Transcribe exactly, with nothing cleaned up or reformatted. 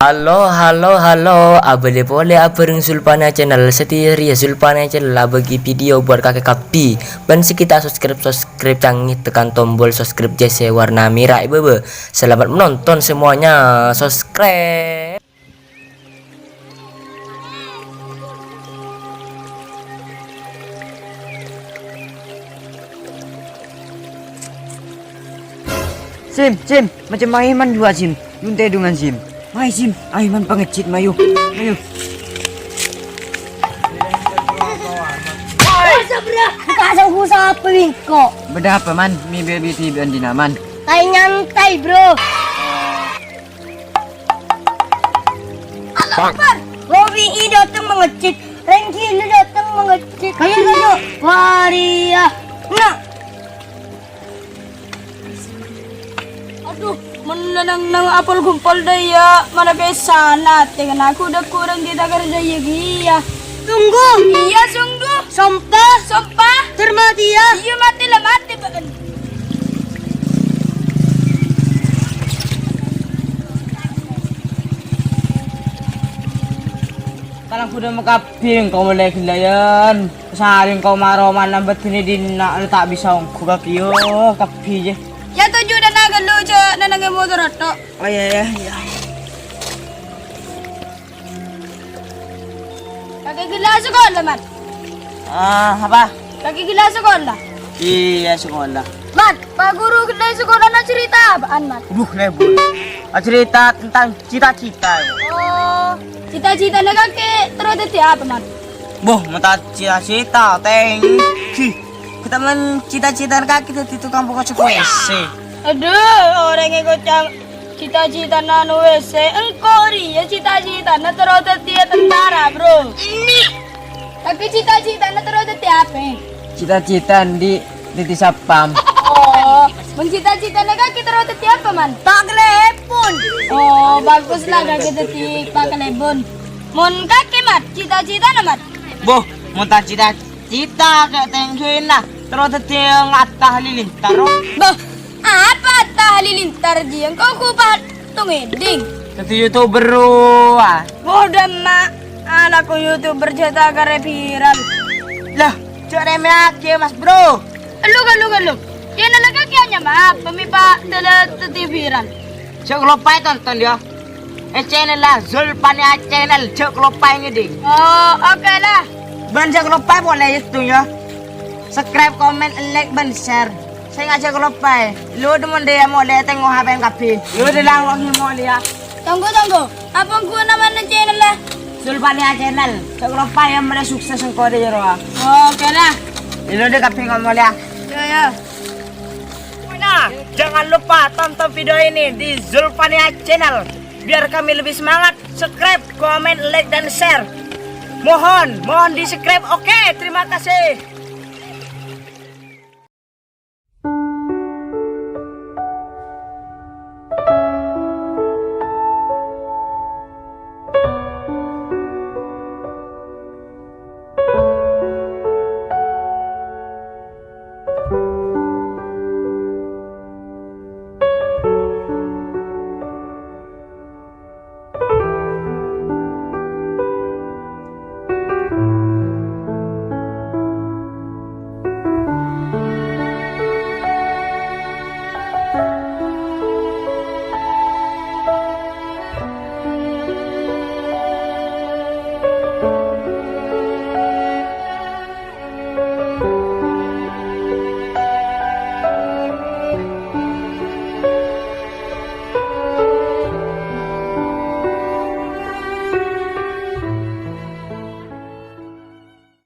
Halo, halo, halo, abâli polè abhâreng Zulpania Channel. Satèya rèya Zulpania Channel abâgi video buat kakè kabbhi. Bân sè ghi' ta' subscribe, subscribe, cangè tekan tombol subscribe jâ sè warna mèrah è bâbâ. Selamat menonton semuanya. Subscribe. Sim, Sim, macem mayu man jiyâ, Sim. Yun tèdungan, Sim. Mayu, Sim, ayu man pangèjhit, mayu. Mayu. Buka sapa, bengkok? Bâdâ apa, Man? Mi bi-, bi-, bi-, bi-, andina, Man. Tai nyantai, Bro. Allahu Akbar. Robi'i dâteng mangèjhit. Rèng ghilâ dâteng mangèjhit. Kayu, kayu. Waria. Nah. Adhu, mon nang, nang apol-gumpol dâ' iyâ, mana pèssana atè kèna aku dâ' kurang kita kerja iyâ kèya. Sungguh. Iyâ, sungguh. Sompa. Sompa. Termati ya. Iyâ, matè la matè bâ'en. Kalang budhâ makabbhi engko' molaè ghellâ'ân. Sarèng ko' maroma nambet dinè dinna' ta' bisa ongghu kakè, yo, kabbhi, jè. Ya, toju' dâna ghâllu, jhâ' nènangè motor oto'. Oh, iya, iya, iya. Kakè ghellâ' sakola, Man? Ah, apa? Kakè ghellâ' sakola? Iya, sakola. Man, Pak Guru ghellâ' sakola na cerita apaan, Man? Duh, lebur. Ah, cerita tentang cita-cita. Oh, cita-citana kakè terro dhâddhi apa, Man? Boh, mon ta' cita-cita, tèngghi. Kèta mon cita-citana kakè dhâddhi tokang pokok sè W C. Adhu, orèng è kocang cita-citana anu W C. Engko' rèya cita-citana terro dhâddhi tentara, Bro. Kakè cita-citana terro dhâddhi apa? Cita-cita andi' dhâddhi satpam. Oh, mon cita-citana kakè terro dhâddhi apa, Man? Pak Kalèbun. Oh, bagus lah kakè dhâddhi Pak Kalèbun. Mon kakè, Mat, cita-citana, Mat? Boh, mon ta' cita-cita kè tèngghina, terro dhâddhi Atta Halilintar, oh. Boh, apa Atta Halilintar, jiyâ? Engko' ghu patung èdhing. Dhâddhi YouTuber rowa. Boh, dâmma. Alako YouTuber jhâ' ta' karè viral. Lah, jhâ' rèmèyaghi, Mas Bro. Ghâllu, ghâllu, ghâllu. Channel kakè anyama apa mè' padâ la dhâddhi viral? Jhâ' kaloppaè tonton, yâ. È channel la Zulpania Channel, jhâ' kaloppaè ngèdhing. Oh, oke lah. Bân jhâ' kaloppaè polè, yâ, sèttong, yâ. Subscribe, comment, like, bân share. Sènga' jhâ' kaloppaè. Lu, mon dâ' iyâ molè tèngghu H P-na kabbhi. Lu, dâ' langkong molè, yâ. Tunggu, tunggu. Apa ngghuna mana channel la? Zulpania Channel. Jhâ' kaloppaè, yâ, molè sukses engko' dâ' jârowa. Oke lah. Lu, dâ' kabbhi ngomong, yâ. Yâ, yâ. Nah, jangan lupa tonton video ini di Zulpania Channel. Biar kami lebih semangat, subscribe, komen, like, dan share. Mohon, mohon di-subscribe. Oke, terima kasih.